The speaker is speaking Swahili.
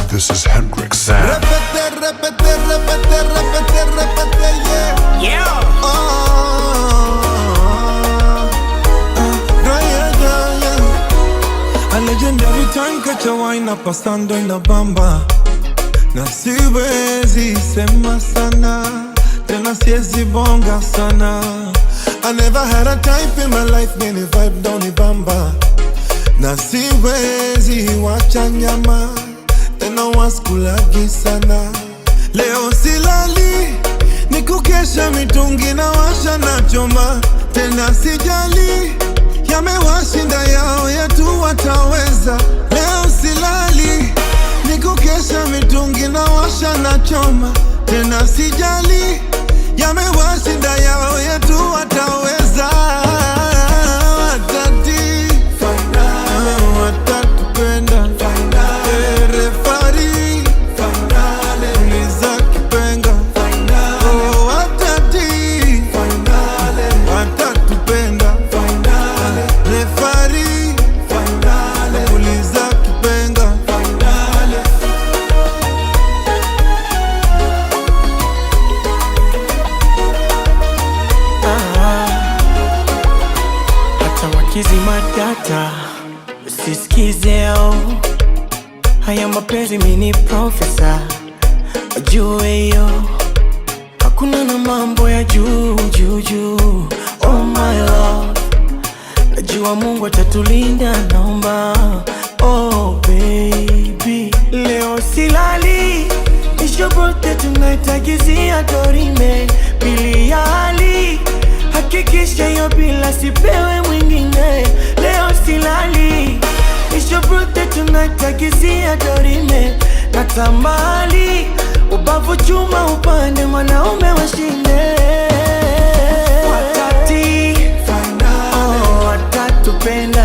This is Hendrix Sound. Repete, repete, repete, repete, repete, yeah. Yeah. Oh, ah, yeah, yeah, yeah. A legendary time catch a wine up pasando en la bamba, na siwezi sema sana tena, siwezi bonga sana. I never had a type in my life, many vibe down bamba, na siwezi wacha nyama tena, waskulagi sana. Leo silali ni kukesha mitungi na washa na choma tena, sijali yamewashinda yao yetu wataweza. Leo silali ni kukesha mitungi na washa na choma tena, sijali yamewashinda yao yetu wataweza. Watati watatupenda, refari uliza kipenga. Oh, watati watatupenda, refari uliza kipenga. Ah, hata wakizima data usisikize, oh. Haya mapenzi mini profesa wajue hiyo, hakuna na mambo ya juu juu juu. Oh my love, najua Mungu atatulinda, naomba. Oh baby, leo silali, it's your birthday tonight, agizia dorime pili ya hali, hakikisha hiyo bila sipewe mwingine. Leo silali, it's your birthday tonight, agizia dorime natamani ubavu chuma upande mwanaume washinde watati, oh, watatupenda.